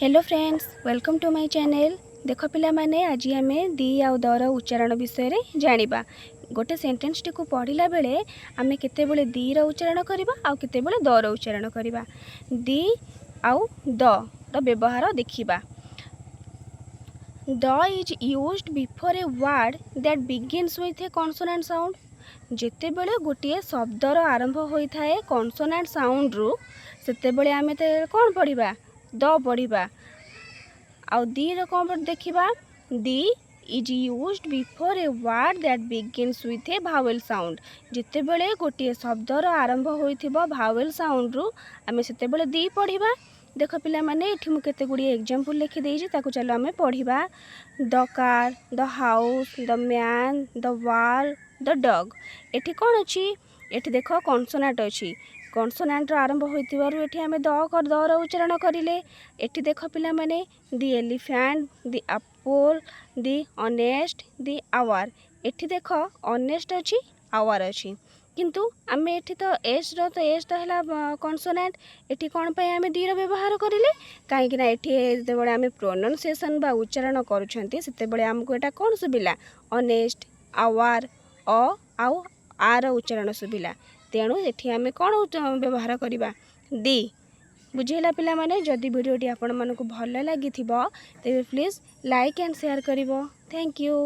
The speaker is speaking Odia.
Hello friends, welcome to my channel. ଦେଖ ପିଲାମାନେ, ଆଜି ଆମେ ଦି ଆଉ ଦର ଉଚ୍ଚାରଣ ବିଷୟରେ ଜାଣିବା। ଗୋଟେ ସେଣ୍ଟେନ୍ସଟିକୁ ପଢ଼ିଲା ବେଳେ ଆମେ କେତେବେଳେ ଦିର ଉଚ୍ଚାରଣ କରିବା ଆଉ କେତେବେଳେ ଦର ଉଚ୍ଚାରଣ କରିବା, ଦି ଆଉ ଦର ବ୍ୟବହାର ଦେଖିବା। The is used before a word that begins with a consonant sound. ଯେତେବେଳେ ଗୋଟିଏ ଶବ୍ଦର ଆରମ୍ଭ ହୋଇଥାଏ କନସୋନାଣ୍ଟ ସାଉଣ୍ଡରୁ, ସେତେବେଳେ ଆମେ କ'ଣ ପଢ଼ିବା? ଦ ପଢ଼ିବା। ଆଉ ଦିର କ'ଣ ଦେଖିବା? The is used before a word that begins with a vowel sound. ଯେତେବେଳେ ଗୋଟିଏ ଶବ୍ଦର ଆରମ୍ଭ ହୋଇଥିବ ଭାୱେଲ୍ ସାଉଣ୍ଡରୁ, ଆମେ ସେତେବେଳେ ଦି ପଢ଼ିବା। ଦେଖ ପିଲାମାନେ, ଏଠି ମୁଁ କେତେ ଗୁଡ଼ିଏ ଏକ୍ଜାମ୍ପଲ୍ ଲେଖିଦେଇଛି, ତାକୁ ଚାଲ ଆମେ ପଢ଼ିବା। The car, the house, the man, the wall, the dog. ଏଠି କ'ଣ ଅଛି? ଏଠି ଦେଖ, କନସୋନାଣ୍ଟ ଅଛି। କନସୋନାଣ୍ଟର ଆରମ୍ଭ ହୋଇଥିବାରୁ ଏଠି ଆମେ ଦ ଦର ଉଚ୍ଚାରଣ କରିଲେ। ଏଠି ଦେଖ ପିଲାମାନେ, the elephant, the apple, the honest, the hour. ଏଠି ଦେଖ, ଅନେଷ୍ଟ ଅଛି, ଆୱାର ଅଛି, କିନ୍ତୁ ଆମେ ଏଠି ତ ଏସ୍ର ତ ଏସ୍ ତ ହେଲା କନସୋନାଣ୍ଟ। ଏଠି କ'ଣ ପାଇଁ ଆମେ ଦିର ବ୍ୟବହାର କରିଲେ? କାହିଁକିନା ଏଠି ଯେତେବେଳେ ଆମେ ପ୍ରୋନାଉନ୍ସିଏସନ୍ ବା ଉଚ୍ଚାରଣ କରୁଛନ୍ତି, ସେତେବେଳେ ଆମକୁ ଏଇଟା କ'ଣ ଶୁଭିଲା? ଅନେଷ୍ଟ, ଆୱାର, ଅ ଆଉ ଆର ଉଚ୍ଚାରଣ ଶୁଭିଲା। ତେଣୁ ଏଠି ଆମେ କ'ଣ ବ୍ୟବହାର କରିବା? ଦି। ବୁଝିହେଲା ପିଲାମାନେ? ଯଦି ଭିଡ଼ିଓଟି ଆପଣମାନଙ୍କୁ ଭଲ ଲାଗିଥିବ, ତେବେ ପ୍ଲିଜ୍ ଲାଇକ୍ ଆଣ୍ଡ ସେୟାର କରିବ। Thank you.